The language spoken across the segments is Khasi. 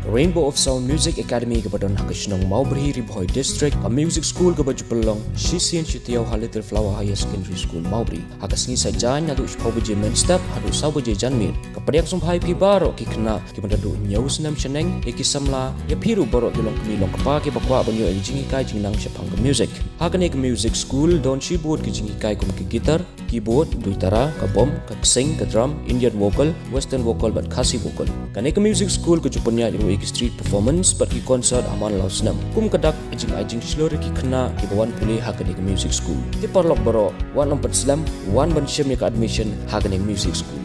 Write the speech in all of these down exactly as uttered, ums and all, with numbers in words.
Ka Rainbow of Sound Music Academy kaba don ha ka shnong Mawbri, Ri Bhoi District, ka music school kaba ju pynlong shisien shi taïew ha Little Flower Higher Secondary School, Mawbri. Ha ka sngi Saitjaiñ naduh shiphew baje mynstep haduh saw baje janmiet. Ka pdiang sngewbha ïa phi baroh ki khynnah kiba naduh hynñiew snem shaneng, ïa ki samla, ïa phi ruh baroh ki longkmie longkpa kiba kwah ban ïoh ïa ka jinghikai jingnang shaphang ka music. Ha kane ka music school don shibun ki jinghikai kum ka guitar, keyboard, duitara, ka bom, ka ksing, ka drum, Indian vocal, western vocal bad Khasi vocal. Kane ka music school ka ju pynïaid ruh ïa ki street performance bad ki concert ha man la u snem. Kum ka dak ka jingai jingshlur ïa ki khynnah kiba wan pule ha kane ka music school. Te paralok baroh, wat nym pynslem, wan ban shim ïa ka admission ha kane ka music school.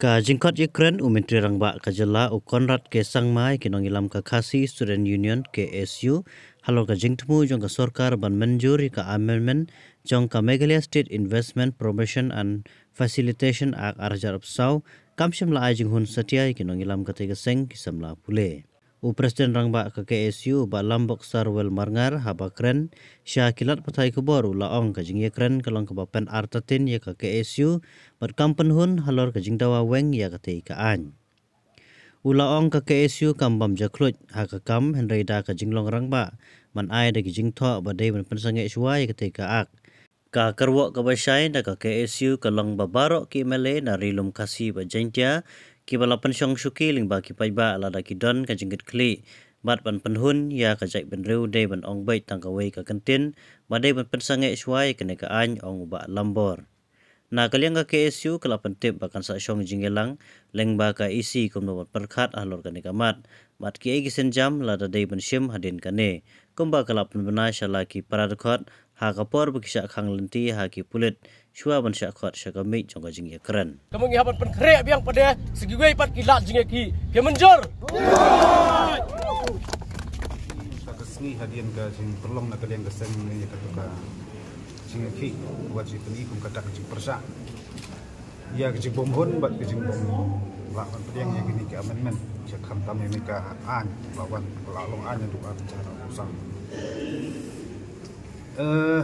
Ka jingkhot ïakren u Myntri Rangbah ka jylla u Conrad K Sangma ïa ki nongïalam ka Khasi Student Union, K S U, halor ka jingthmu jong ka sorkar ban mynjur ïa ka amendment jong ka Meghalaya State Investment Promotion and Facilitation Act ar hajar arphew saw, kam shym la ai jinghun satia ïa ki nongïalam katei ka seng ki samla pule. U President Rangbah ka K S U, Bah Lambok Sarwel Marngar, haba kren sha ki lad pathai khubor u la ong ka jingïakren ka long kaba pynartatien ïa ka K S U bad kam pynhun halor ka jingdawa weng ïa katei ka aiñ. U la ong ka K S U kam bam jakhluit ha ka kam, hynrei da ka jinglong rangbah ban ai da ki jingthoh ba dei ban pynsangeh shuwa ïa katei ka ak. Ka kyrwoh kaba shai na ka K S U ka long ba baroh ki M L A na Ri Lum Khasi bad Jaiñtia kiba la pynshong shuki lyngba ki paidbah lada ki don ka jingkitkhlieh bad ban pynhun ïa ka jaitbynriew, dei ban ong beit tang kawei ka kyntien ba dei ban pynsangeh shuwa ïa kane ka aiñ, ong u Bah Lambok. Na ka liang ka K S U ka la pyntip ba kan sa shong jingïalang lyngba ka E C kumno ban pyrkhat halor kane ka mat bad kiei ki sienjam lada dei ban shim hadien kane, kumba ka la pynbna sha la ki para dkhot ha ka por ba ki shah khang lynti ha ki pulit shuwa ban shah khot sha ka miej jong ka jingïakren. Ka ma ngi hap ban pynkhreh biang pat de sa kiwei pat ki lad jingïakhih. Phi mynjur? Sa ka sngi hadien ka jingpynlong na ka liang ka seng ne ïa katu ka jingïakhih, wat shi pyni kum kata ka jingpyrshah ïa ka jingbymhun bad ka jingbym lah ban pdiang ïa kine ki amendment, ïa khamtam ïa kane ka aiñ ba wan, ba la long aiñ naduh ar hajar arphew saw. Eh,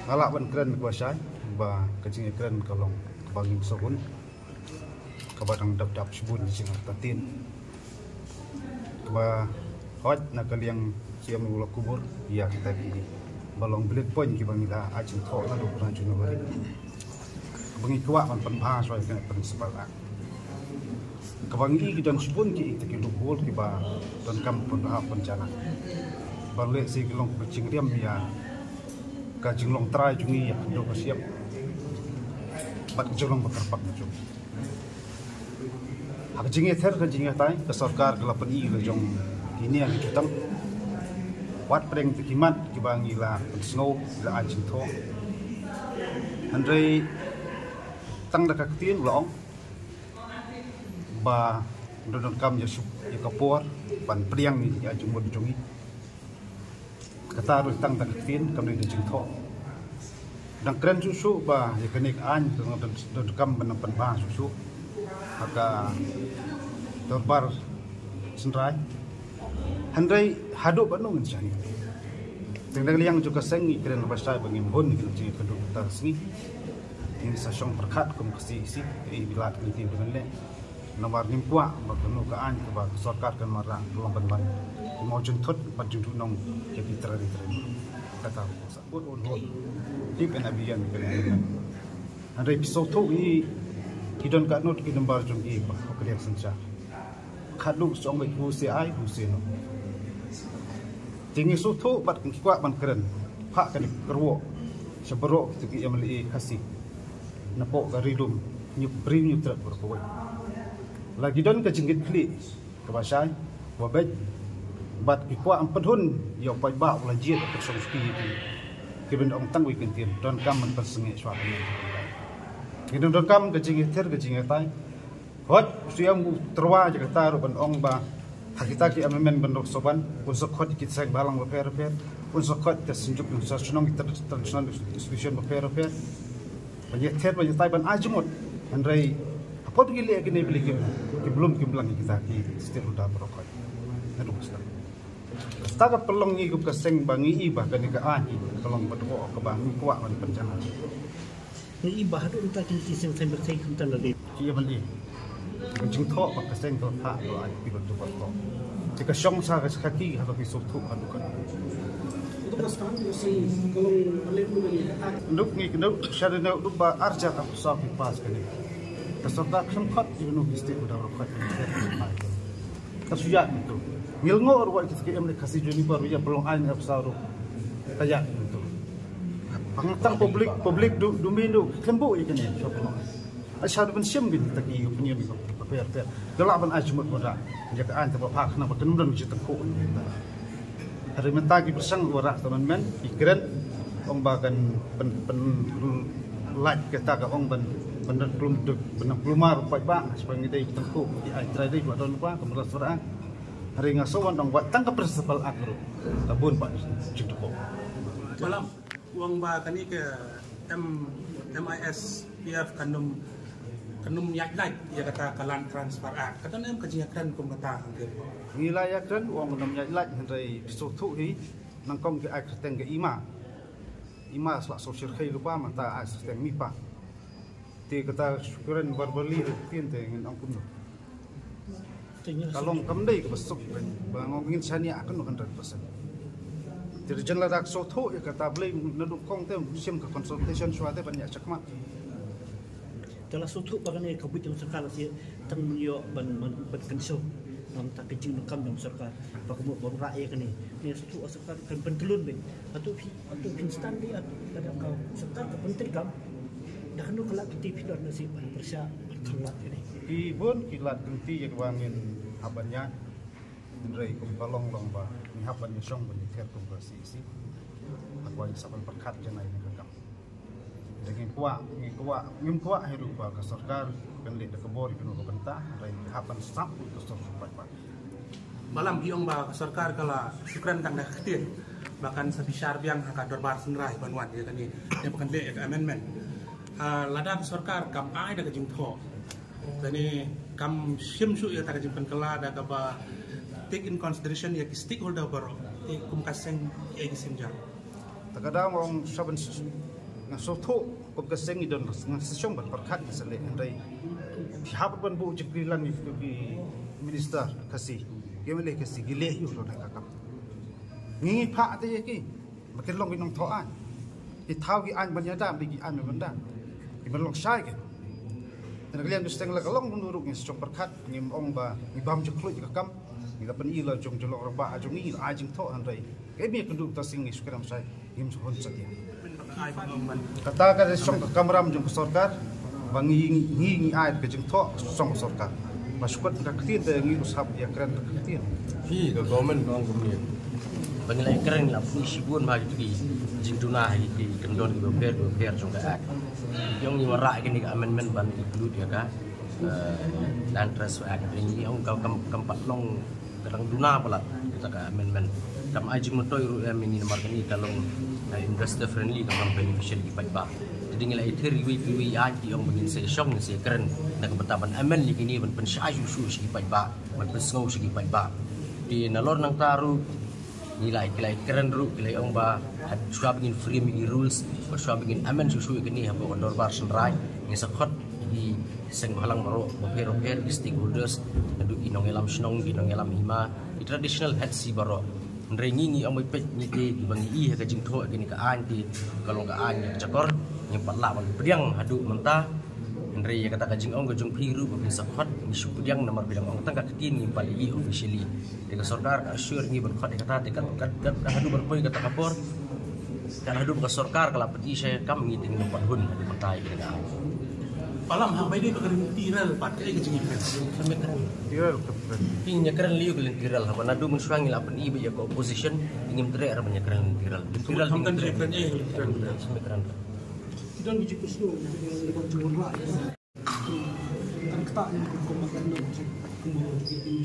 nga lah ban kren kaba shai ba ka jingïakren ka long kaba ngim sngewhun, kaba dang dap dap shibun jingïakren. Kaba hoi na ka liang siem u la kubur ïa kita kiba long bullet point kiba ngi la ai jingthoh naduh ka January, ba ngi kwah ban pynbha shuwa ïa ka Principal Act. Kaba ngi ki don shibun ki ita ki loophole kiba donkam pynbha pynjanai. Ban leh shi ki long kaba jingriam ïa ka jinglong trai jong ngi ïa ka dei ka shyiap bad ka jinglong ba kyrpang jong ngi. Ha ka jingïather ka jingïatai, ka sorkar ka la pyni la jong kine ki jutang. Wat pdeng te ki mat kiba ngi la pynsngew, la ai jingthoh. Hynrei tang da ka ktien la ong ba don donkam ïa suk ïa ka por ban pdiang ïa jingmut jong ngi. Kata ruh tang da ka ktien, kam dei da jingthoh. Dang kren shuh shuh ba ïa kane ka aiñ ka dang, dang, dang kam ban pynbha shuh shuh ha ka dorbar synrai. Hynrei haduh ba nung ngin shah ngi. Teng dang liang jong ka seng ngi kren ba shai ba ngin bun ngi kren jingkynduh kata sngi. Ngin sa shong pyrkhat kum ka C E C, ka i bilat ka i ti ba ngan leh. Namar ngim kwah ba kano ka aiñ kaba ka sorkar kan wanrah ka long ban ban ki mawjynthut bad jingduhnong ïa ki trai trai. Kata ka sa bud un hon. Tip en abian ka ngan. Hynrei phi sngewthuh hi, ki don katno ki number jong ki ba ka liang synshar. Khadduh song bad who say aye, who say no. Te ngi sngewthuh bad ngi kwah ban kren. Phah kane ka kyrwoh sha baroh kito ki M L A Khasi. Napoh ka Ri Lum, Hynñiewphew Hynñiewtrep baroh kawei. La ki don ka jingkitkhlieh kaba shai, kaba beit. Bad ki kwah ban pynhun ïa u paidbah u la jied u pynshong shuki ïa ki. Ki ban ong tang wei kyntien, donkam ban pynsangeh shuwa kane. Ki don donkam ka jingïather ka jingïatai. Hooid, u Siem u tyrwa ïa kata ruh ban ong ba ha kita ki amendment ban dok soban, un sa khot ïa ki seng bhalang bapher bapher, un sa khot ïa ki synjuk, un sa shnong ïa ki traditional institution bapher bapher. Ban ïather, ban ïatai, ban ai jingmut. Hynrei hapoh ki leh kine beli kim ki blum kim blang kita ki stakeholder baroh khoit. Naduh sdang. Kata ka pynlong ngi kum ka seng ba ngi i ba kane ka aiñ ka long ba doh ka ba ngi kwah ban pynjah. Ngi i ba haduh mynta ki ki seng seng ba seng kumta la dei. Ki ban i. Ka jingthoh ba ka seng ka phah ba ai ki ba tu ba ko. Ki ka shong sa ka khaki ha ka ki suk thuk ha dukan. Duk ngi kena shari na duk ba arja ka sa ki pas kane. Ka sorkar kham khot ki nu ki state ba da khot. Ka suya itu. Ngil ngo ruwa ki em le kasi juni ba ruya pelong ai ne sa ru. Ka ya itu. Pangtang public public du du min du kembu i kane. Ai sha du ban shim bin ta ki opinion ko. Fair fair. Dala ban ai jumut wada. Ya ka an ta ba phak na ba kan dan ji ta ko. Hari mynta ki pyrshang wada ta man men ki kren ong ba kan pen pen lait kata ka ong ban ban plum duk ban plumar pat ba sepangi dei tengku ki ai trai dei ba don ba ka meras wada. Hari nga sowan ong ba tang ka principal akru. Ta bun ba jingtuko. Malam. Wang ba kani ke M MISPF kanum kanum yak lait ya kata ka Land Transfer Act. Kata nem ka jingkren kum kata. Ngi la yak kren wang kanum yak lait hynrei piso thu hi nang kong ke ai kreteng ke ima. Ima sla so shir khai lupa mata ai kreteng mipa. Te kata shukran barbali rutin te ngin ong kumno. Ka long kam dei ka ba suk ba ngong ngin shania kan hundred percent. Te jan la dak so tho ya kata blei na duk kong te sim ka consultation shwa te ban ya chakma. Te la so tho ba kane ka buit jong sorkar si tang mun yo ban ban ban kan so. Ngam ta ka jing kam jong sorkar ba ka mo ba ra ya kane. Ne so tho sorkar kan ban telun bin. Atu phi atu phi stand di atu kada ka sorkar ka ban trigam. Dah nu kala kita phi don nasi ban persia ban tang lat kane. Ki bun ki lad kynti ïa ka ba ngin hap ban ïaid. Hynrei kum ka long long ba ngi hap ban ïashong ban ïather kum ka C E C. Ha kaba ngi sa ban pyrkhat janai ne ka kam. Dei ngim kwah, ngim kwah, ngim kwah hi ruh ba ka sorkar kan leh da ka bor ïa kano ka bynta, hynrei ngi hap ban sap ka sorkar pat pat. Malam ki ong ba ka sorkar ka la shukran tang da ka ktien ba kan sa bishar biang ha ka dorbar synrai ban wan ïa kane, ïa ba kan leh ïa ka amendment. Ah, lada ka sorkar kam ai da ka jingthoh. Kane kam shim shuh ïa ta ka jingpynkylla da kaba take in consideration ïa ki stakeholder baroh. Te kum ka seng ïa ki seng jam. Ta ka dang ong shaban s-, nga so tho kum ka seng i don nga sa shong ban pyrkhat nga sa leh hynrei. Hap ban buh jingkylli lang ïa ki minister Khasi. Ki mele Khasi ki leh ïa u lo na ka kam. Ngi ngi phah te ïa ki. Ba kin long ki nongthoh aiñ. Ki thaw ki aiñ ban ïada, ba ki aiñ ban da. Ki ban long shai ki. Te na ka liang dusteng la ka long kumno ruh ngi sa shong pyrkhat, ngim ong ba ngi bam jingkhluit ka kam. Ngi la pyni la jong jong lok rangbah jong ngi la ai jingthoh hynrei. Ka im ïa ka duk ta sing ngi shu kren shai, ngim shu hun satia. Kata ka dei shong ka kamram jong ka sorkar. Ba ngi ngi ngi ai ka jingthoh song sorkar. Ba shu kot ka ktien te ngi u sap ïa kren ka ktien. Hi ka government ka ong kumne. Ba ngi la kren la puni shibun ba ki jingduna ha ki kyndon ki bapher bapher jong ka act. Jong ngi wanrah kine ka amendment ban include ïa ka, eh, Land Transfer Act. Ngi ong ka kam kam pat long Ka dang duna palat kita ka amendment. Kam ai jingmyntoi ruh ïa mini namar kane ka long, eh, investor friendly, kam long beneficial ki paidbah. Te dei ngi la ïathuh iwei pa iwei ïa ki ong ba ngin sa shong ngin sa kren na ka bynta ban amend ïa kine ban pynshai shuh shuh sha ki paidbah, ban pynsngew sha ki paidbah. Te nalor nangta ruh ngi la, ki la kren ruh ki la ong ba haba shuwa ba ngin frame ïa ki rules, ba shuwa ba ngin amend shuh shuh ïa kine hapoh ka dorbar synrai ngin sa khot ïa ki seng bhalang baroh, bapher bapher ki stakeholders, naduh ki nongïalam shnong, ki nongïalam hima, ki traditional heads hi baroh. Hynrei ngi ngi ong ba peit ngi te kiba ngi ïohi ha ka jingthoh kane ka aiñ te ka long ka aiñ ka jakor, ngim pat lah ban pdiang haduh mynta. Hynrei ïa kata ka jingong ka jong phi ruh ba phin sa khot ngi shu pdiang namar phi dang ong tang ka ktien ngim pat ïohi officially. Te ka sorkar ka assure ngi ban khot ïa kata te ka, ka, ka, ka haduh ban poi kata ka por. Kan haduh ba ka sorkar ka la pyni sha kam ngi te ngin pat hun haduh mynta ïa ka. Palam ha bai dei ba ka lynti rel pat ka ei ka jingïakren. Lynti rel ka kren. Ngi ïakren lei ka lynti rel haba naduh mynshuwa ngi la pyni ba ïa ka opposition ngim treh re ban ïakren lynti rel. Lynti rel. Kham kan ïakren ei lynti rel. Kham ïakren. Ki don ki jingpynsngew, ki don ki jingpynsngew. Kan kata ni kum kum kan don ki kum kum ki kum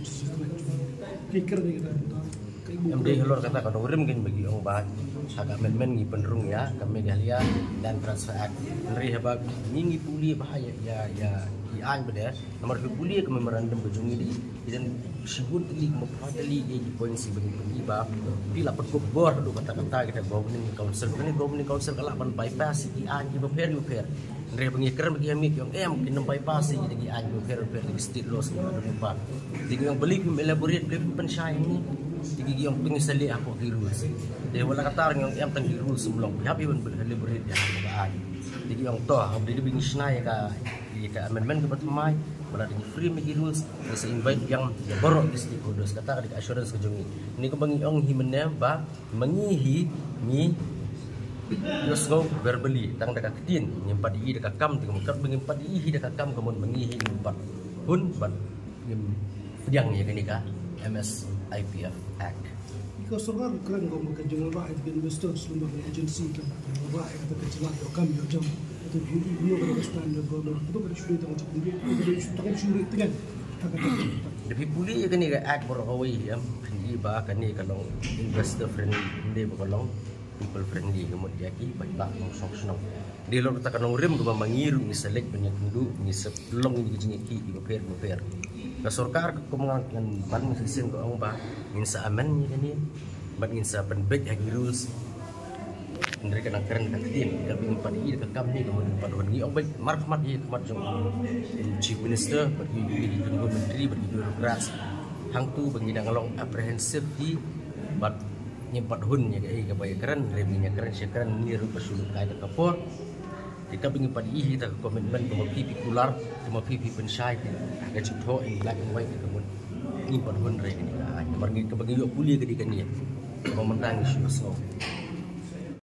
ki kum ki kum. Em dei halor kata ka nongrim kein ba ngi ong ba ha ka amendment ngi pynrung ïa ka Meghalaya Land Transfer Act. Hynrei haba ngi ngi pule ba ha ïa ïa ïa ki aiñ ba dei, namar phi pule ka memorandum ka jong ngi dei, ki don shibun tylli, mo phra tylli ki points ba ngi pynïoh ba phi la pynkup bor haduh katta katta kita governing council. Kane governing council ka lah ban bypass ïa ki aiñ kiba pher kiba pher. Hynrei ba ngi kren ba ki ïa mih ki ong em, kin ym bypass ïa kita ki aiñ kiba pher kiba pher, ki state laws kiba don lypa. Te ki ong balei phim elaborate, balei phim pynshai hangne. Te ki ong pynshai leh hapoh ki rules. Te wat la katta ngi ong em, tang ki rules ym long, phi hap ban elaborate ïa ka aiñ. Te ki ong to, haba dei ba ngi shna ïa ka, ïa ka amendment kaba thymmai, ba lada ngi frame ïa ki rules, ngi sa invite biang ïa baroh ki stakeholders. Kata ka dei ka assurance ka jong ngi. Kane kaba ngi ong hi mynne ba ma ngi hi ngi ïohsngew verbally tang da ka ktien, ngim pat ïohi da ka kam. Te kumta ba ngim pat ïohi da ka kam, ka mut ma ngi hi ngim pat hun bad ngim pdiang ïa kane ka M S I P F Act. Ïa ka sorkar ka kren ko ma ka jingïarap ïa ka investor, shlem bad ka agency ka ïarap ïa kata ka jingïarap ïa ka kam ïa ka jam. Kata ka ïohi ïa ka stand ïa ka government. Kata ka dei shuh dei tang ka jingïarap, kata ka dei shuh dei tang ka jingïarap. Da phi pule ïa kane ka act baroh kawei, em, phin ïohi ba kane ka long investor friendly, ym dei ba ka long people friendly. Ka mut ïa ki paidbah nongshong shnong. Dei halor kata ka nongrim kaba ma ngi ruh ngi sa leit ban ïakynduh, ngi sa long ïa ki jingïakhih kiba pher kiba pher. Ka sorkar ka kum ngan ban ngi sa shisien ka ong ba ngin sa amend ïa kane bad ngin sa pynbeit ha ki rules. Hynrei ka nang kren ka ktien, ka ba ngim pat ïohi da ka kam ne ka mut ngim pat hun. Ngi ong beit markhmat ïa khmat jong u Chief Minister bad ïa ki cabinet ministry bad ki bureaucrats. Hangtu ba ngi dang long apprehensive hi bad ngim pat hun ïa kaei kaba ïakren. Hynrei ba ngin ïakren shi kren, ngi ruh ba shu lut kai da ka por. Te kaba ngim pat ïohi da ka commitment, kaba phi phi kular, kaba phi phi pynshai, ka jingthoh in black and white, ka mut ngim pat hun re kane ka aiñ. Namar ngi kaba ngi ïoh pule ka dei kane, kaba mynta ngi shu sngew.